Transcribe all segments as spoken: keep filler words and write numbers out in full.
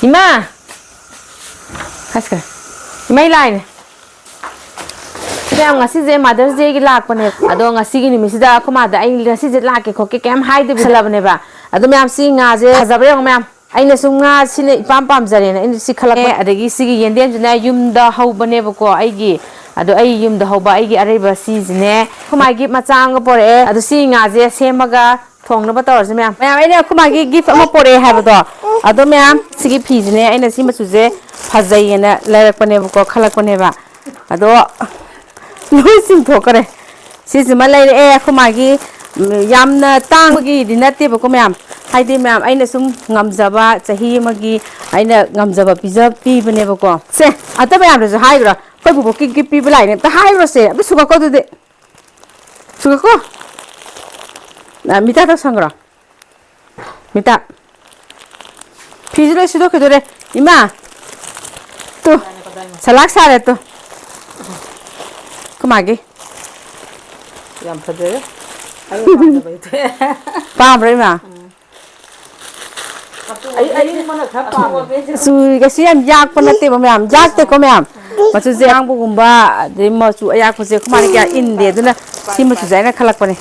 ꯏꯃꯥ! ꯍꯥꯏꯁ ꯈꯔ꯫ ꯏꯃꯩ ꯂꯥꯏꯅꯦ꯫ ꯁꯤꯗ ꯌꯥꯝ ꯉꯁꯤꯁꯦ Mother's Dayꯒꯤ ꯂꯥꯛꯄꯅꯦ꯫ ꯑꯗꯣ ꯉꯁꯤꯒꯤ ꯅꯨꯃꯤꯠꯁꯤꯗ ꯑꯩꯈꯣꯏ ꯃꯥꯗ ꯑꯩ ꯉꯁꯤꯁꯦ ꯂꯥꯛꯀꯦ ꯈꯣꯠꯀꯦ ꯀꯩꯝ ꯍꯥꯏꯗꯕꯤ ꯁꯜꯂꯕꯅꯦꯕ꯫ ꯑꯗꯣ ꯃꯌꯥꯝ ꯁꯤ ꯉꯥꯁꯦ ꯐꯖꯕ꯭ꯔꯥ ꯌꯦꯡꯉꯣ ꯃꯌꯥꯝ꯫ ꯑꯩꯅ ꯁꯨꯝ ꯉꯥ ꯁꯤꯅ ꯏꯄꯥꯝ ꯄꯥꯝꯖꯔꯦꯅ ꯑꯩꯅ ꯁꯤ ꯈꯜꯂꯛꯄꯅꯦ꯫ ꯑꯗꯒꯤ ꯁꯤꯒꯤ ꯌꯦꯟꯗꯦꯝꯁꯤꯅ ꯌꯨꯝꯗ ꯍꯧꯕꯅꯦꯕꯀꯣ ꯑꯩꯒꯤ꯫ ꯑꯗꯣ ꯑꯩ ꯌꯨꯝꯗ ꯍꯧꯕ ꯑꯩꯒꯤ ꯑꯔꯩꯕ ꯁꯤꯁꯤꯅꯦ꯫ ꯑꯩꯈꯣꯏ ꯃꯥꯒꯤ ꯃꯆꯥ ꯑꯃꯒ ꯄꯣꯔꯛꯑꯦ꯫ ꯑꯗꯣ ꯁꯤ ꯉꯥꯁꯦ ꯁꯦꯝꯃꯒ ꯊꯣꯡꯅꯕ ꯇꯧꯔꯁꯤ ꯃꯌꯥꯝ꯫ ꯃꯌꯥꯝ, ꯑꯩꯅ ꯑꯩꯈꯣꯏ ꯃꯥꯒꯤ gift ꯑꯃ ꯄꯣꯔꯛꯑꯦ ꯍꯥꯏꯕꯗꯣ꯫ ꯑꯗꯣ ꯃꯌꯥꯝ, ꯁꯤꯒꯤ ꯐꯤꯁꯤꯅꯦ ꯑꯩꯅ ꯁꯤ ꯃꯆꯨꯁꯦ ꯐꯖꯩꯌꯦꯅ ꯂꯩꯔꯛꯄꯅꯦꯕꯀꯣ, ꯈꯜꯂꯛꯄꯅꯦꯕ꯫ ꯑꯗꯣ ꯂꯣꯏ ꯆꯤꯡꯊꯣꯛꯈ꯭ꯔꯦ꯫ ꯁꯤꯁꯤꯃ ꯂꯩꯔꯛꯑꯦ ꯑꯩꯈꯣꯏ ꯃꯥꯒꯤ, ꯎꯝ, ꯌꯥꯝꯅ ꯇꯥꯡꯕꯒꯤꯗꯤ ꯅꯠꯇꯦꯕꯀꯣ ꯃꯌꯥꯝ꯫ ꯍꯥꯏꯗꯤ ꯃꯌꯥꯝ ꯑꯩꯅ ꯁꯨꯝ ꯉꯝꯖꯕ ꯆꯍꯤ ꯑꯃꯒꯤ ꯑꯩꯅ ꯉꯝꯖꯕ ꯄꯤꯖ ꯄꯤꯕꯅꯦꯕꯀꯣ꯫ ꯁꯦ, ꯑꯇꯩ ꯃꯌꯥꯝꯗꯁꯨ ꯍꯥꯏꯈ꯭ꯔꯣ꯫ ꯑꯩꯈꯣꯏ ꯕꯨꯕꯣꯛꯀꯤ gift ꯄꯤꯕ ꯂꯥꯛꯏꯅꯦ꯫ ꯑꯝꯇ ꯍꯥꯏꯈ꯭ꯔꯣꯁꯦ꯫ ꯑꯝꯇ ꯁꯨꯒꯠꯀꯣ ꯑꯗꯨꯗꯤ꯫ ꯁꯨꯒꯠꯀꯣ꯫ ꯑ, ꯃꯤꯇꯥ ꯇꯧꯁꯟꯈ꯭ꯔꯣ꯫ ꯃꯤꯇꯥ꯫ ꯐꯤꯁꯦ ꯂꯣꯏ ꯁꯨꯗꯣꯛꯈꯤꯗꯣꯔꯦ꯫ ꯏꯃꯥ꯫ ꯇꯨ꯫ ꯁꯂꯥꯛ ꯁꯥꯔꯦ ꯇꯨ꯫ ꯑꯩꯈꯣꯏ ꯃꯥꯒꯤ꯫ ꯌꯥꯝ ꯐꯖꯔꯦ꯫ ꯑꯩ ꯄꯥꯝꯗꯕꯩ ꯊꯣꯛꯑꯦ꯫ ꯄꯥꯝꯕ꯭ꯔꯣ ꯏꯃꯥ? ꯎꯝ꯫ ꯑꯩ ꯑꯌꯤꯡꯕꯅ ꯈꯔ ꯄꯥꯝꯃꯦ꯫ ꯆꯨꯔꯤꯒꯁꯤ ꯌꯥꯝ ꯌꯥꯛꯄ ꯅꯠꯇꯦꯕ ꯃꯌꯥꯝ, ꯌꯥꯛꯇꯦꯀꯣ ꯃꯌꯥꯝ꯫ ꯃꯆꯨꯁꯦ ꯑꯉꯥꯡꯕꯒꯨꯝꯕ, ꯑꯗꯩ ꯃꯆꯨ ꯑꯌꯥꯛꯄꯁꯦ ꯑꯩꯈꯣꯏ ꯃꯥꯅ ꯀꯌꯥ ꯏꯟꯗꯦ, ꯑꯗꯨꯅ ꯁꯤ ꯃꯆꯨꯁꯦ ꯑꯩꯅ ꯈꯜꯂꯛꯄꯅꯦ꯫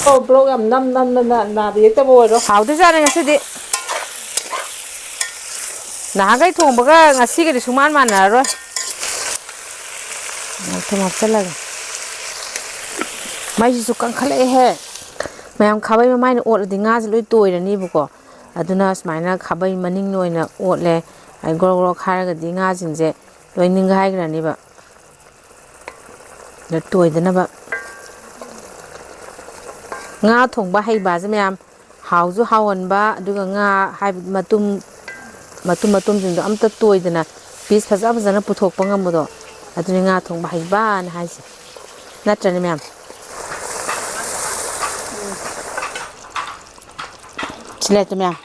ꯑꯣ, ꯕ꯭ꯂꯣꯛ ꯌꯥꯝ ꯅꯝ ꯅꯝꯗꯅ ꯅꯥꯗ ꯌꯦꯛꯇꯕ ꯑꯣꯏꯔꯣ꯫ ꯍꯥꯎꯗꯣꯏꯖꯥꯠꯅꯦ ꯉꯁꯤꯗꯤ꯫ ꯅꯍꯥꯟꯈꯩ ꯊꯣꯡꯕꯒ ꯉꯁꯤꯒꯗꯤ ꯁꯨꯡꯃꯥꯟ ꯃꯥꯟꯅꯔꯔꯣꯏ꯫ ꯊꯨꯝ ꯍꯥꯞꯆꯜꯂꯒꯦ꯫ ꯃꯩꯁꯤꯁꯨ ꯀꯟꯈꯠꯂꯛꯑꯦꯍꯦ꯫ ꯃꯌꯥꯝ ꯈꯥꯕꯩ ꯃꯃꯥꯏꯅ ꯑꯣꯠꯂꯗꯤ ꯉꯥꯁꯦ ꯂꯣꯏ ꯇꯣꯏꯔꯅꯤꯕꯀꯣ꯫ ꯑꯗꯨꯅ ꯁꯨꯃꯥꯏꯅ ꯈꯥꯕꯩ ꯃꯅꯤꯡꯅ ꯑꯣꯏꯅ ꯑꯣꯠꯂꯦ꯫ ꯑꯩ ꯒ꯭ꯔꯣꯛ ꯒ꯭ꯔꯣꯛ ꯈꯥꯏꯔꯒꯗꯤ ꯉꯥꯁꯤꯡꯁꯦ ꯂꯣꯏ ꯅꯤꯡꯒꯥꯏꯈ꯭ꯔꯅꯤꯕ꯫ ꯑꯗ ꯇꯣꯏꯗꯅꯕ꯫ ꯉꯥ ꯊꯣꯡꯕ ꯍꯩꯕꯁꯦ ꯃꯌꯥꯝ ꯍꯥꯎꯁꯨ ꯍꯥꯎꯍꯟꯕ, ꯑꯗꯨꯒ ꯉꯥ ꯍꯥꯏꯕꯗꯤ ꯃꯇꯨꯝ, ꯃꯇꯨꯝ ꯃꯇꯨꯝꯁꯤꯡꯗꯣ ꯑꯝꯇ ꯇꯣꯏꯗꯅ piece ꯐꯖ ꯐꯖꯅ ꯄꯨꯊꯣꯛꯄ ꯉꯝꯕꯗꯣ, ꯑꯗꯨꯅꯤ ꯉꯥ ꯊꯣꯡꯕ ꯍꯩꯕꯅ ꯍꯥꯏꯁꯦ꯫ ꯅꯠꯇ꯭ꯔꯅꯦ ꯃꯌꯥꯝ? ꯁꯤ ꯂꯩꯔꯦ ꯃꯌꯥꯝ꯫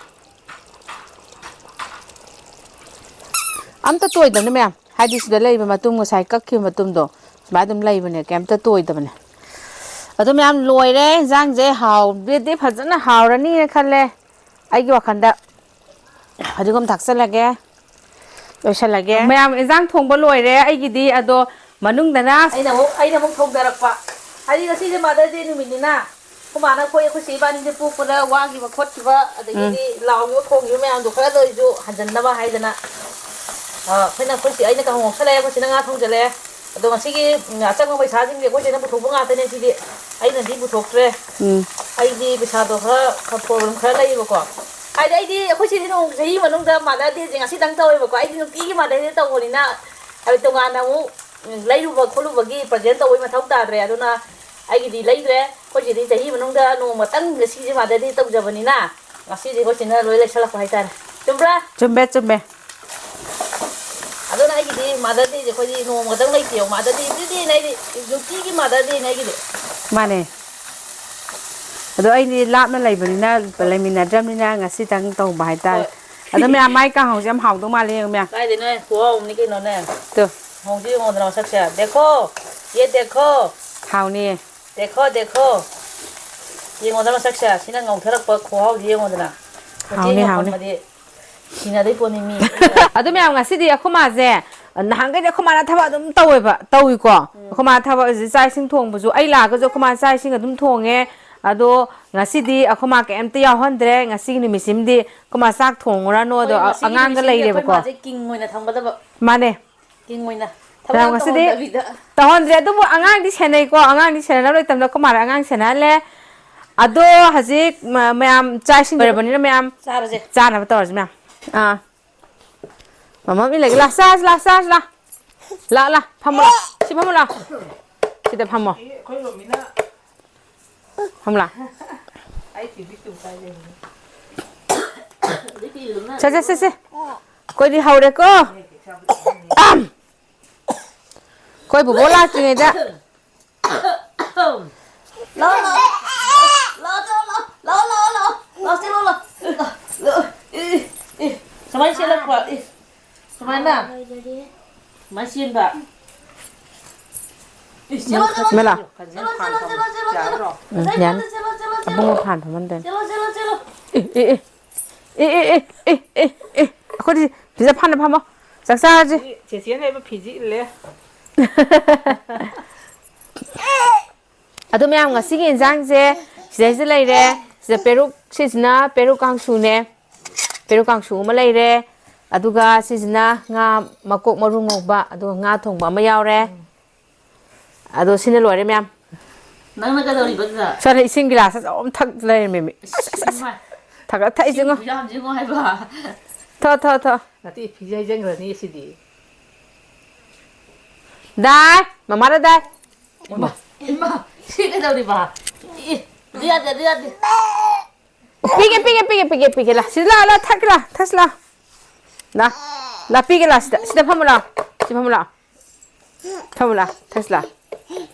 ꯑꯝꯇ ꯇꯣꯏꯗꯕꯅꯦ ꯃꯌꯥꯝ꯫ ꯍꯥꯏꯗꯤ ꯁꯤꯗ ꯂꯩꯕ ꯃꯇꯨꯝ, ꯉꯁꯥꯏ ꯀꯛꯈꯤꯕ ꯃꯇꯨꯝꯗꯣ, ꯁꯨꯃꯥꯏꯅ ꯑꯗꯨꯝ ꯂꯩꯕꯅꯦ, ꯀꯩꯝꯇ ꯇꯣꯏꯗꯕꯅꯦ꯫ ꯑꯗꯣ ꯃꯌꯥꯝ, ꯂꯣꯏꯔꯦ ꯏꯟꯖꯥꯡꯁꯦ꯫ ꯍꯥꯎꯕꯗꯤ ꯐꯖꯅ ꯍꯥꯎꯔꯅꯤꯅ ꯈꯜꯂꯦ ꯑꯩꯒꯤ ꯋꯥꯈꯜꯗ꯫ ꯐꯗꯤꯒꯣꯝ ꯊꯥꯛꯆꯜꯂꯒꯦ꯫ ꯂꯣꯏꯁꯜꯂꯒꯦ꯫ ꯃꯌꯥꯝ ꯏꯟꯖꯥꯡ ꯊꯣꯡꯕ ꯂꯣꯏꯔꯦ ꯑꯩꯒꯤꯗꯤ, ꯑꯗꯣ ꯃꯅꯨꯡꯗꯅ ꯑꯩꯅ ꯑꯃꯨꯛ, ꯑꯩꯅ ꯑꯃꯨꯛ ꯊꯣꯡꯗꯔꯛꯄ꯫ ꯍꯥꯏꯗꯤ ꯉꯁꯤꯁꯦ Mother's Day ꯅꯨꯃꯤꯠꯅꯤꯅ, ꯑꯩꯈꯣꯏ ꯃꯥꯅ ꯑꯩꯈꯣꯏ, ꯑꯩꯈꯣꯏ ꯆꯦ ꯏꯕꯥꯅꯤꯁꯦ ꯄꯣꯛꯄꯗ ꯋꯥꯈꯤꯕ ꯈꯣꯠꯈꯤꯕ, ꯎꯝ꯫ ꯑꯗꯒꯤꯗꯤ ꯂꯥꯎꯈꯤꯕ ꯈꯣꯡꯈꯤꯕ ꯃꯌꯥꯝꯗꯣ ꯈꯔꯗ ꯑꯣꯏꯔꯁꯨ ꯍꯟꯖꯟꯅꯕ ꯍꯥꯏꯗꯅ, ꯑ, ꯑꯩꯈꯣꯏꯅ, ꯑꯩꯈꯣꯏ ꯆꯦ, ꯑꯩꯅ ꯀꯥꯡꯍꯧ ꯉꯧꯁꯜꯂꯛꯑꯦ, ꯑꯩꯈꯣꯏ ꯆꯦꯅ ꯉꯥ ꯊꯣꯡꯖꯜꯂꯛꯑꯦ꯫ ꯑꯗꯣ ꯉꯁꯤꯒꯤ, ꯎꯝ, ꯑꯆꯪꯕ ꯄꯩꯁꯥꯁꯤꯡꯁꯦ ꯑꯩꯈꯣꯏ ꯆꯦꯅ ꯄꯨꯊꯣꯛꯄ ꯉꯥꯛꯇꯅꯦ ꯁꯤꯗꯤ꯫ ꯑꯩꯅꯗꯤ ꯄꯨꯊꯣꯛꯇ꯭ꯔꯦ꯫ ꯎꯝ꯫ ꯑꯩꯗꯤ ꯄꯩꯁꯥꯗꯣ ꯈꯔ, ꯈꯔ problem ꯈꯔ ꯂꯩꯌꯦꯕꯀꯣ꯫ ꯍꯥꯏꯗꯤ ꯑꯩꯗꯤ ꯑꯩꯈꯣꯏ ꯆꯦꯗꯤ ꯅꯣꯡ ꯆꯍꯤ ꯃꯅꯨꯡꯗ Mother's Day ꯁꯦ ꯉꯁꯤꯇꯪ ꯇꯧꯋꯦꯕꯀꯣ꯫ ꯑꯩꯗꯤ ꯅꯨꯡꯇꯤꯒꯤ Mother's Day ꯇꯧꯕꯅꯤꯅ, ꯍꯥꯏꯗꯤ ꯇꯣꯉꯥꯟꯅ ꯑꯃꯨꯛ, ꯎꯝ, ꯂꯩꯔꯨꯕ ꯈꯣꯠꯂꯨꯕꯒꯤ present ꯇꯧꯕꯒꯤ ꯃꯊꯧ ꯇꯥꯗ꯭ꯔꯦ꯫ ꯑꯗꯨꯅ ꯑꯩꯒꯤꯗꯤ ꯂꯩꯗ꯭ꯔꯦ꯫ ꯑꯩꯈꯣꯏ ꯆꯦꯗꯤ ꯆꯍꯤ ꯃꯅꯨꯡꯗ ꯅꯣꯡꯃꯇꯪ ꯉꯁꯤꯁꯦ Mother's Day ꯇꯧꯖꯕꯅꯤꯅ, ꯉꯁꯤꯁꯦ ꯑꯩꯈꯣꯏ ꯆꯦꯅ ꯂꯣꯏ ꯂꯩꯁꯜꯂꯛꯄ ꯍꯥꯏꯇꯥꯔꯦ꯫ ꯆꯨꯝꯕ꯭ꯔꯥ? ꯆꯨꯝꯃꯦ, ꯆꯨꯝꯃꯦ꯫ ꯑꯗꯨꯅ ꯑꯩꯒꯤꯗꯤ Mother's Day ꯁꯦ ꯑꯩꯈꯣꯏꯗꯤ ꯅꯣꯡꯃꯇꯪ ꯂꯩꯇꯦꯕ꯫ Mother's Day, every day ꯅꯦ ꯑꯩꯗꯤ, ꯅꯨꯡꯇꯤꯒꯤ Mother's Day ꯅꯦ ꯑꯩꯒꯤꯗꯤ꯫ ꯃꯥꯅꯦ꯫ ꯑꯗꯣ ꯑꯩꯗꯤ ꯂꯥꯞꯅ ꯂꯩꯕꯅꯤꯅ, ꯍꯣꯏ꯫ ꯂꯩꯃꯤꯟꯅꯗ꯭ꯔꯕꯅꯤꯅ ꯉꯁꯤꯇꯪ ꯇꯧꯕ ꯍꯥꯏꯇꯥꯔꯦ꯫ ꯍꯣꯏ꯫ ꯑꯗꯣ ꯃꯌꯥꯝ, ꯃꯥꯏ ꯀꯥꯡꯍꯧꯁꯦ ꯌꯥꯝ ꯍꯥꯎꯗꯧ ꯃꯥꯜꯂꯦ, ꯌꯦꯡꯉꯨ ꯃꯌꯥꯝ꯫ ꯀꯥꯏꯗꯩꯅꯣꯍꯦ? ꯈꯨꯍꯥꯎ ꯑꯃꯅꯤ ꯀꯩꯅꯣꯅꯦ꯫ ꯇꯨ꯫ ꯀꯥꯡꯍꯧꯁꯦ ꯌꯦꯡꯉꯣꯗꯅ ꯃꯁꯛꯁꯦ꯫ देखो, ये देखो꯫ ꯍꯥꯎꯅꯤꯌꯦ꯫ देखो, देखो꯫ ꯌꯦꯡꯉꯣꯗꯅ ꯃꯁꯛꯁꯦ꯫ ꯁꯤꯅ ꯉꯧꯊꯔꯛꯄ ꯈꯨꯍꯥꯎꯁꯦ ꯌꯦꯡꯉꯣꯗꯅ꯫ ꯎꯆꯦꯛ ꯍꯥꯎꯅꯤ, ꯍꯥꯎꯅꯤ꯫ ꯉꯧꯈꯠꯄꯗꯤ ꯁꯤꯅꯗꯣꯏ ꯄꯣꯠꯅꯤ ꯃꯤ꯫ ꯑꯗꯨ ꯃꯌꯥꯝ, ꯉꯁꯤꯗꯤ ꯑꯩꯈꯣꯏ ꯃꯥꯁꯦ, ꯅꯍꯥꯟꯈꯩꯗꯤ ꯑꯩꯈꯣꯏ ꯃꯥꯅ ꯊꯕꯛ ꯑꯗꯨꯝ ꯇꯧꯋꯦꯕ, ꯇꯧꯏꯀꯣ꯫ ꯎꯝ꯫ ꯑꯩꯈꯣꯏ ꯃꯥ ꯊꯕꯛ ꯑꯁꯤ, ꯆꯥꯛ ꯏꯁꯤꯡ ꯊꯣꯡꯕꯁꯨ, ꯑꯩ ꯂꯥꯛꯑꯒꯁꯨ ꯑꯩꯈꯣꯏ ꯃꯥ ꯆꯥꯛ ꯏꯁꯤꯡ ꯑꯗꯨꯝ ꯊꯣꯡꯉꯦ꯫ ꯑꯗꯣ ꯉꯁꯤꯗꯤ ꯑꯩꯈꯣꯏ ꯃꯥ ꯀꯩꯝꯇ ꯌꯥꯎꯍꯟꯗ꯭ꯔꯦ꯫ ꯉꯁꯤꯒꯤ ꯅꯨꯃꯤꯠꯁꯤꯃꯗꯤ ꯑꯩꯈꯣꯏ ꯃꯥ ꯆꯥꯛ ꯊꯣꯡꯉꯨꯔꯅꯣ, ꯑꯗꯣ ꯍꯣꯏ, ꯉꯁꯤꯒꯤ ꯑꯉꯥꯡꯒ ꯅꯨꯃꯤꯠꯁꯤꯃꯗꯤ ꯑꯩꯈꯣꯏ ꯂꯩꯔꯦꯕꯀꯣ꯫ ꯃꯥꯁꯦ king ꯑꯣꯏꯅ ꯊꯝꯒꯗꯕ꯫ ꯃꯥꯅꯦ꯫ ꯊꯕꯛ ꯃꯌꯥꯝ ꯌꯥꯝ ꯉꯁꯤꯗꯤ ꯇꯧꯍꯟꯗꯕꯤꯗ꯫ ꯇꯧꯍꯟꯗ꯭ꯔꯦ, ꯑꯗꯨꯕꯨ ꯑꯉꯥꯡꯗꯤ ꯁꯦꯟꯅꯩꯀꯣ꯫ ꯑꯉꯥꯡꯗꯤ ꯁꯦꯟꯅꯅꯕ ꯂꯩꯇꯕꯅꯤꯅ ꯑꯩꯈꯣꯏ ꯃꯥꯅ ꯑꯉꯥꯡ ꯁꯦꯟꯅꯍꯜꯂꯦ꯫ ꯑꯗꯣ ꯍꯧꯖꯤꯛ ꯃ-, ꯃꯌꯥꯝ ꯆꯥꯛ ꯏꯁꯤꯡ ꯂꯣꯏꯔꯕꯅꯤꯅ ꯃꯌꯥꯝ ꯆꯥꯔꯁꯦ꯫ ꯆꯥꯅꯕ ꯇꯧꯔꯁꯤ ꯃꯌꯥꯝ꯫ ꯑꯥ꯫ ꯃꯃꯥ ꯃꯤ ꯂꯩꯒꯦ? ꯂꯥ, ꯆꯥꯔꯁꯤ ꯂꯥ, ꯆꯥꯔꯁꯤ ꯂꯥ꯫ ꯂꯥ, ꯂꯥ, ꯐꯝꯃꯣ ꯂꯥ꯫ ꯁꯤ ꯐꯝꯃꯣ ꯂꯥ꯫ ꯁꯤꯗ ꯐꯝꯃꯣ꯫ ꯐꯝꯃꯣ ꯂꯥ꯫ ꯁꯦ, ꯁꯦ, ꯁꯦ, ꯁꯦ꯫ ꯑꯩꯈꯣꯏꯗꯤ ꯍꯧꯔꯦꯀꯣ꯫ ꯑꯝ꯫ ꯑꯩꯈꯣꯏ ꯕꯣꯕꯣꯛ ꯂꯥꯛꯇ꯭ꯔꯤꯉꯩꯗ꯫ ꯂꯥꯎ, ꯂꯥꯎ꯫ ꯂꯥꯎ, ꯂꯥꯎ, ꯂꯥꯎ꯫ ꯂꯥꯎ, ꯂꯥꯎ, ꯂꯥꯎ꯫ ꯂꯥꯎ, ꯆꯦꯜꯂꯣ, ꯂꯥꯎ꯫ ꯂꯥꯎ꯫ E, E, E. ꯁꯨꯃꯥꯏꯅ ꯆꯦꯜꯂꯛꯄ꯫ ꯏ꯫ ꯁꯨꯃꯥꯏꯅ꯫ ꯁꯨꯃꯥꯏꯅ ꯆꯦꯟꯕ꯫ ꯏ, ꯆꯦꯜꯂꯣ, ꯆꯦꯜꯂꯣ, ꯃꯦꯂꯥ꯫ ꯆꯦꯜꯂꯣ꯫ ꯆꯦꯜꯂꯣ, ꯆꯦꯜꯂꯣ, ꯆꯦꯜꯂꯣ, ꯆꯦꯜꯂꯣ꯫ ꯎꯝ, ꯌꯥꯅꯤ꯫ ꯆꯦꯜꯂꯣ, ꯆꯦꯜꯂꯣ, ꯆꯦꯜꯂꯣ, ꯆꯦꯜꯂꯣ꯫ ꯑꯕꯨꯡꯉꯣ ꯐꯥꯟ ꯐꯝꯍꯟꯗꯣꯏꯅꯤ꯫ ꯆꯦꯜꯂꯣ, ꯆꯦꯜꯂꯣ, ꯆꯦꯜꯂꯣ꯫ E, E, E. ꯑꯦ, ꯑꯦ, ꯑꯦ, ꯑꯦ, ꯑꯦ, ꯑꯦ꯫ ꯑꯩꯈꯣꯏꯗꯤ ꯁꯤꯗ ꯐꯅ ꯐꯝꯃꯣ꯫ ꯆꯥꯛ ꯆꯥꯔꯁꯤ꯫ ꯆꯦꯆꯦꯅ ꯑꯩꯕꯨ ꯐꯤꯖꯤ ꯏꯜꯂꯦ꯫ ꯑꯗꯣ ꯃꯌꯥꯝ, ꯉꯁꯤꯒꯤ ꯏꯟꯖꯥꯡꯁꯦ ꯁꯤꯗꯩꯁꯤꯗ ꯂꯩꯔꯦ꯫ ꯁꯤꯗ ꯄꯦꯔꯨꯛ, ꯁꯤꯁꯤꯅ ꯄꯦꯔꯨꯛ ꯀꯥꯡꯁꯨꯅꯦ꯫ ꯄꯦꯔꯨꯛ ꯀꯥꯡꯁꯨ ꯑꯃ ꯂꯩꯔꯦ꯫ ꯑꯗꯨꯒ ꯁꯤꯁꯤꯅ ꯉꯥ ꯃꯀꯣꯛ ꯃꯔꯨ ꯉꯧꯕ, ꯑꯗꯨꯒ ꯉꯥ ꯊꯣꯡꯕ ꯑꯃ ꯌꯥꯎꯔꯦ꯫ ꯑꯗꯣ ꯁꯤꯅ ꯂꯣꯏꯔꯦ ꯃꯌꯥꯝ꯫ ꯅꯪꯅ ꯀꯩꯗꯧꯔꯤꯕ ꯑꯗꯨꯗ? ꯁꯣꯝꯗ ꯏꯁꯤꯡ ꯒꯤꯂꯥꯁ ꯑꯆꯧꯕ ꯑꯃ ꯊꯛ ꯂꯩꯔꯝꯃꯦꯃꯤ꯫ ꯑꯁ, ꯑꯁ, ꯑꯁ, ꯑꯁ꯫ ꯏꯃꯥꯏ꯫ ꯊꯛ-, ꯊꯛꯏꯁꯤ ꯏꯁꯤꯡ ꯉꯣ꯫ ꯈꯨꯌꯥꯝꯁꯤ ꯉꯣ ꯍꯥꯏꯕ꯫ ꯊꯛꯑꯣ, ꯊꯛꯑꯣ, ꯊꯛꯑꯣ꯫ ꯅꯠꯇꯦ, ꯐꯤꯁꯦ ꯍꯩꯖꯤꯟꯈ꯭ꯔꯅꯤ ꯁꯤꯗꯤ꯫ ꯗꯥꯏ, ꯃꯃꯥꯗ ꯗꯥꯏ꯫ ꯏꯃꯥ, ꯏꯃꯥ, ꯁꯤ ꯀꯩꯗꯧꯔꯤꯕ? ꯑꯦ, ꯑꯗꯨ ꯌꯥꯗꯦ, ꯑꯗꯨ ꯌꯥꯗꯦ꯫ ꯄꯤꯒꯦ, ꯄꯤꯒꯦ, ꯄꯤꯒꯦ, ꯄꯤꯒꯦ, ꯄꯤꯒꯦ꯫ ꯂꯥ, ꯁꯤꯗ ꯂꯥ, ꯂꯥ, ꯊꯛꯀꯦ ꯂꯥ, ꯊꯛꯁꯤ ꯂꯥ꯫ ꯂꯥ, ꯂꯥ, ꯄꯤꯒꯦ ꯂꯥ, ꯁꯤꯗ, ꯁꯤꯗ ꯐꯝꯃꯨ ꯂꯥ꯫ ꯁꯤ ꯐꯝꯃꯨ ꯂꯥ꯫ ꯐꯝꯃꯨ ꯂꯥ, ꯊꯛꯁꯤ ꯂꯥ꯫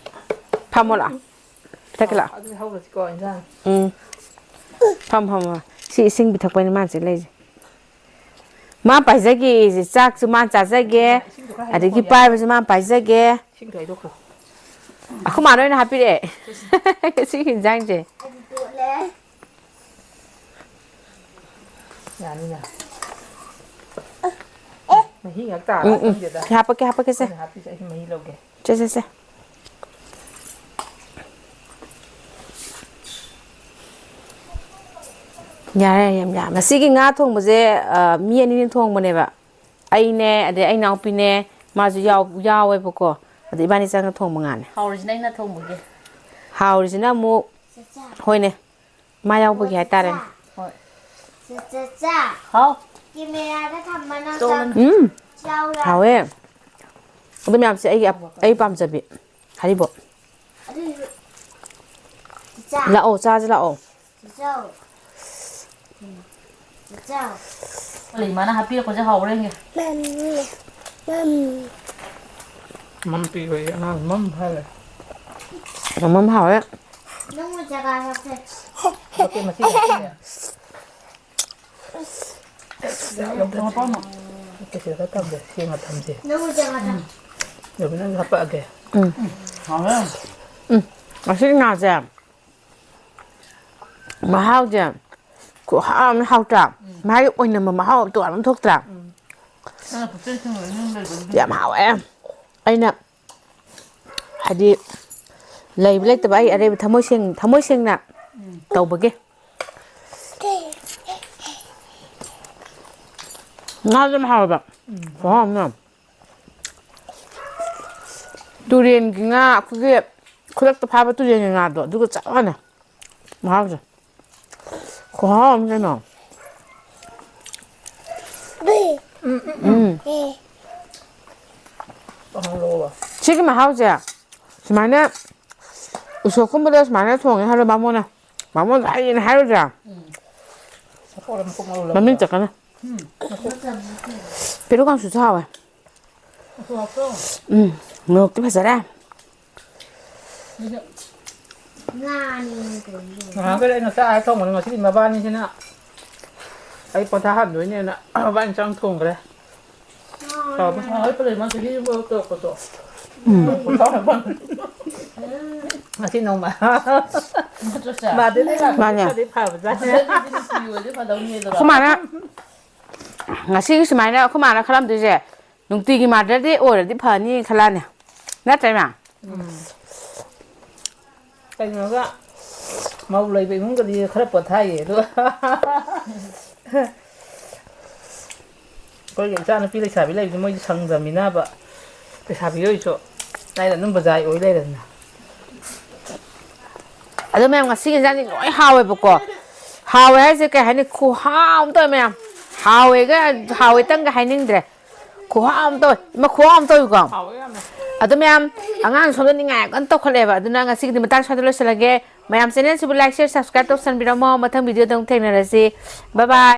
ꯐꯝꯃꯣ ꯂꯥ꯫ ꯊꯛꯀꯦ ꯂꯥ꯫ ꯑꯗꯨꯗꯤ ꯍꯧꯔꯁꯤꯀꯣ, ꯏꯟꯖꯥꯡ꯫ ꯎꯝ꯫ ꯐꯝ, ꯐꯝ, ꯐꯝ꯫ ꯁꯤ ꯏꯁꯤꯡ ꯄꯤꯊꯛꯄꯅꯤ ꯃꯥꯅ ꯆꯦꯜꯂꯛꯏꯁꯦ꯫ ꯃꯥ ꯄꯥꯏꯖꯒꯦ, ꯆꯥꯛꯁꯨ ꯃꯥ ꯆꯥꯖꯒꯦ, ꯏꯁꯤꯡꯗꯣ ꯈꯔ ꯑꯗꯒꯤ ꯍꯩꯗꯣꯛꯈꯣ, ꯌꯥꯔꯦ꯫ ꯄꯥꯏꯕꯁꯨ ꯃꯥ ꯄꯥꯏꯖꯒꯦ꯫ ꯏꯁꯤꯡꯗꯣ ꯍꯩꯗꯣꯛꯈ꯭ꯔꯣ꯫ ꯑꯩꯈꯣꯏ ꯃꯥꯅ ꯑꯣꯏꯅ ꯍꯥꯞꯄꯤꯔꯛꯑꯦ꯫ ꯉꯁꯤꯒꯤ ꯏꯟꯖꯥꯡꯁꯦ꯫ ꯑꯩꯗꯤ ꯇꯣꯠꯂꯦ꯫ ꯌꯥꯅꯤꯅ꯫ ꯃꯍꯤ ꯉꯥꯛ ꯇꯥꯔ ꯎꯝ, ꯎꯝ꯫ ꯈꯪꯗꯦꯗ꯫ ꯍꯥꯄꯛꯀꯦ, ꯍꯥꯄꯛꯀꯦꯁꯦ꯫ ꯑꯩꯅ ꯍꯥꯞꯄꯤꯁꯦ ꯑꯩ ꯃꯍꯤ ꯂꯧꯒꯦ꯫ ꯁꯦ, ꯁꯦ, ꯁꯦ꯫ ꯌꯥꯔꯦ, ꯌꯥꯝ ꯌꯥꯔꯦ꯫ ꯉꯁꯤꯒꯤ ꯉꯥ ꯊꯣꯡꯕꯁꯦ, ꯑ, ꯃꯤ ꯑꯅꯤꯅ ꯊꯣꯡꯕꯅꯦꯕ꯫ ꯑꯩꯅꯦ, ꯑꯗꯩ ꯑꯩ ꯏꯅꯥꯎꯄꯤꯅꯦ, ꯃꯥꯁꯨ ꯌꯥꯎ-, ꯌꯥꯎꯋꯦꯕꯀꯣ꯫ ꯑꯗ ꯏꯕꯥꯅꯤ ꯆꯪꯉ ꯊꯣꯡꯕ ꯉꯥꯅꯦ꯫ ꯍꯥꯎꯔꯤꯁꯤꯅ ꯑꯩꯅ ꯊꯣꯡꯕꯒꯤ꯫ ꯍꯥꯎꯔꯤꯁꯤꯅ ꯑꯃꯨꯛ, ꯆꯦꯆꯥ꯫ ꯍꯣꯏꯅꯦ, ꯃꯥ ꯌꯥꯎꯕꯒꯤ ꯍꯥꯏꯇꯥꯔꯦꯅꯦ꯫ ꯍꯣꯏ꯫ ꯆꯦ, ꯆꯦ, ꯆꯦ꯫ ꯍꯥꯎ꯫ ꯀꯦꯃꯦꯔꯥꯗ ꯊꯝꯃ ꯅꯪ ꯆꯥꯎꯅ꯫ ꯆꯥꯎ ꯌꯥꯗ꯭ꯔꯣ? ꯎꯝ꯫ ꯍꯥꯎꯋꯦ꯫ ꯑꯗꯨ ꯃꯌꯥꯝꯁꯦ ꯑꯩꯒꯤ ꯑꯞ-, ꯑꯩ ꯄꯥꯝꯖꯕꯤ꯫ ꯍꯔꯤꯕꯣꯞ꯫ ꯑꯗꯨꯏꯁꯨ ꯆꯥ-꯫ ꯂꯥꯛꯑꯣ, ꯆꯥꯁꯤ ꯂꯥꯛꯑꯣ꯫ ꯆꯥꯎ꯫ ꯆꯥꯎ꯫ ꯑꯂꯩ ꯃꯥꯅ ꯍꯥꯞꯄꯤꯔꯛꯄꯁꯦ ꯍꯥꯎꯕ꯭ꯔꯥ ꯌꯦꯡꯒꯦ꯫ ꯃꯝ ꯄꯤꯕꯒꯤ ꯑꯉꯥꯡ ꯃꯝ ꯍꯥꯏꯔꯦ꯫ ꯃꯃꯝ ꯍꯥꯎꯋꯦ꯫ ꯅꯪꯅ ꯖꯒꯥ ꯍꯥꯞꯄꯦ꯫ ꯃꯆꯦ, ꯃꯆꯦ ꯍꯥꯞꯄꯤꯔꯦ꯫ ꯀꯩꯁꯨ ꯈꯔ ꯊꯝꯁꯦ, ꯁꯦꯡꯅ ꯊꯝꯁꯦ꯫ ꯅꯪ ꯖꯒꯥ ꯊꯝ-꯫ ꯔꯣꯕꯤꯅꯥꯁꯨ ꯍꯥꯄꯛꯑꯒꯦ꯫ ꯎꯝ꯫ ꯍꯥꯎꯋꯦ꯫ ꯎꯝ꯫ ꯉꯁꯤꯒꯤ ꯉꯥꯁꯦ ꯃꯍꯥꯎꯁꯦ ꯈꯨꯍꯥꯎ ꯑꯃ, ꯍꯥꯎꯇ꯭ꯔꯥ? ꯃꯥꯒꯤ ꯑꯣꯏꯅꯝꯕ ꯃꯍꯥꯎ ꯑꯃ ꯇꯣꯉꯥꯟꯕ ꯑꯃ ꯊꯣꯛꯇ꯭ꯔꯥ? ꯅꯪꯅ ꯄꯨꯛꯆꯦꯜ ꯁꯦꯡꯕꯗ ꯅꯪ ꯂꯩꯕ ꯑꯃ ꯌꯥꯝ ꯍꯥꯎꯋꯦ꯫ ꯑꯩꯅ ꯍꯥꯏꯗꯤ ꯂꯩꯕ ꯂꯩꯇꯕ ꯑꯩ ꯑꯔꯩꯕ ꯊꯃꯣꯏ ꯁꯦꯡ-, ꯊꯃꯣꯏ ꯁꯦꯡꯅ ꯇꯧꯕꯒꯤ꯫ ꯉꯥꯁꯨ ꯌꯥꯝ ꯍꯥꯎꯋꯦꯕ꯫ ꯈꯨꯍꯥꯎ ꯑꯃ꯫ ꯇꯨꯔꯦꯟꯒꯤ ꯉꯥ, ꯑꯩꯈꯣꯏꯒꯤ ꯈꯨꯗꯛꯇ ꯐꯥꯕ ꯇꯨꯔꯦꯟꯒꯤ ꯉꯥꯗꯣ, ꯑꯗꯨꯒ ꯆꯞ ꯃꯥꯟꯅꯩ ꯃꯍꯥꯎꯁꯦ꯫ ꯈꯨꯍꯥꯎ ꯑꯃ ꯀꯩꯅꯣ꯫ ꯎꯝ, ꯎꯝ, ꯎꯝ꯫ ꯎꯝ꯫ ꯁꯤꯒꯤ ꯃꯍꯥꯎꯁꯦ ꯁꯨꯃꯥꯏꯅ ꯎꯁꯣꯞꯀꯨꯝꯕꯗ ꯁꯨꯃꯥꯏꯅ ꯊꯣꯡꯉꯦ ꯍꯥꯏꯔꯣ ꯕꯥꯃꯣꯟꯅ꯫ ꯕꯥꯃꯣꯟꯗ ꯍꯥꯏꯌꯦꯅ ꯍꯥꯏꯔꯨꯗ꯭ꯔꯥ? ꯃꯃꯤꯡ ꯆꯠꯀꯅꯤ꯫ ꯄꯦꯔꯨꯛ ꯀꯥꯡꯁꯨꯁꯨ ꯍꯥꯎꯋꯦ꯫ ꯎꯝ, ꯃꯣꯔꯣꯛꯇꯤ ꯐꯖꯔꯦ꯫ ꯉꯥꯅꯤ ꯀꯩꯅꯣ꯫ ꯉꯥꯏꯍꯥꯛ ꯂꯩꯔ ꯑꯩꯅ ꯆꯥꯛ ꯍꯥꯏꯔ ꯊꯣꯡꯕꯅꯤ꯫ ꯉꯁꯤꯗꯤ ꯃꯕꯥꯅꯤꯁꯤꯅ ꯑꯩ ꯄꯣꯊꯥꯍꯟꯗꯣꯏꯅꯦꯅ ꯃꯕꯥꯅꯤ ꯆꯪ ꯊꯣꯡꯈ꯭ꯔꯦ꯫ ꯉꯥꯏꯍꯥꯛ ꯂꯩꯔ ꯃꯥ ꯆꯍꯤ ꯑꯃ ꯇꯧꯔꯛꯄꯗꯣ꯫ ꯎꯝ꯫ ꯉꯁꯤ ꯅꯣꯡꯃ꯫ ꯅꯠꯇ꯭ꯔꯣ ꯁꯦ? ꯃꯥꯗꯤ ꯂꯩꯕꯥꯛꯇꯗꯤ ꯃꯥꯅꯦ꯫ ꯈꯔꯗꯤ ꯐꯕꯖꯥꯠꯅꯦ꯫ ꯐꯖꯅꯗꯤ ꯅꯨꯡꯁꯤꯕꯗꯤ ꯐꯗꯧꯅꯦꯗꯣ꯫ ꯑꯩꯈꯣꯏ ꯃꯥꯅ ꯉꯁꯤꯒꯤ ꯁꯨꯃꯥꯏꯅ ꯑꯩꯈꯣꯏ ꯃꯥꯅ ꯈꯜꯂꯝꯗꯣꯏꯁꯦ, ꯅꯨꯡꯇꯤꯒꯤ Mother Day ꯑꯣꯏꯔꯗꯤ ꯐꯅꯤ ꯈꯜꯂꯛꯑꯅꯤ꯫ ꯅꯠꯇ꯭ꯔ, ꯏꯃꯥ? ꯎꯝ꯫ ꯀꯩꯅꯣꯒ, ꯃꯧ ꯂꯩꯕ ꯏꯃꯨꯡꯒꯗꯤ ꯈꯔ ꯄꯣꯊꯥꯏꯌꯦ, ꯑꯗꯨꯒ ꯑꯩꯈꯣꯏꯒꯤ ꯏꯆꯥꯅꯨꯄꯤ ꯂꯩꯁꯥꯕꯤ ꯂꯩꯕꯁꯦ ꯃꯣꯏꯗꯤ ꯁꯪꯗꯕꯅꯤꯅꯕ, ꯂꯩꯁꯥꯕꯤ ꯑꯣꯏꯔꯁꯨ ꯑꯩꯅ ꯑꯗꯨꯝ ꯕꯖꯥꯏ ꯑꯣꯏ ꯂꯩꯔꯦꯗꯅ꯫ ꯑꯗꯣ ꯃꯌꯥꯝ, ꯉꯁꯤꯒꯤ ꯏꯟꯖꯥꯡꯗꯤ ꯂꯣꯏ ꯍꯥꯎꯋꯦꯕꯀꯣ꯫ ꯍꯥꯎꯋꯦ ꯍꯥꯏꯁꯦ ꯀꯩ ꯍꯥꯏꯅꯤ? ꯈꯨꯍꯥꯎ ꯑꯃ ꯇꯧꯋꯦ ꯃꯌꯥꯝ꯫ ꯍꯥꯎꯋꯦꯒ, ꯍꯥꯎꯋꯦꯇꯪꯒ ꯍꯥꯏꯅꯤꯡꯗ꯭ꯔꯦ꯫ ꯈꯨꯍꯥꯎ ꯑꯃ ꯇꯧꯋꯦ꯫ ꯏꯃꯥ, ꯈꯨꯍꯥꯎ ꯑꯃ ꯇꯧꯋꯤꯀꯣ꯫ ꯍꯥꯎꯋꯦ ꯌꯥꯝꯅ꯫ ꯑꯗꯣ ꯃꯌꯥꯝ, ꯑꯉꯥꯡ ꯁꯣꯝꯗ ꯅꯤꯡꯉꯥꯏ ꯌꯥꯝ ꯀꯟꯅ ꯇꯧꯈꯠꯂꯛꯑꯦꯕ꯫ ꯑꯗꯨꯅ ꯉꯁꯤꯒꯤꯗꯤ ꯃꯇꯥꯡ ꯁ꯭ꯋꯥꯏꯗ ꯂꯣꯏꯁꯤꯜꯂꯒꯦ꯫ ꯃꯌꯥꯝ, channelꯁꯤꯕꯨ like, share, subscribe ꯇꯧꯁꯟꯕꯤꯔꯝꯃꯣ꯫ ꯃꯊꯪ videoꯗ ꯑꯃꯨꯛ ꯊꯦꯡꯅꯔꯁꯤ꯫ Bye bye꯫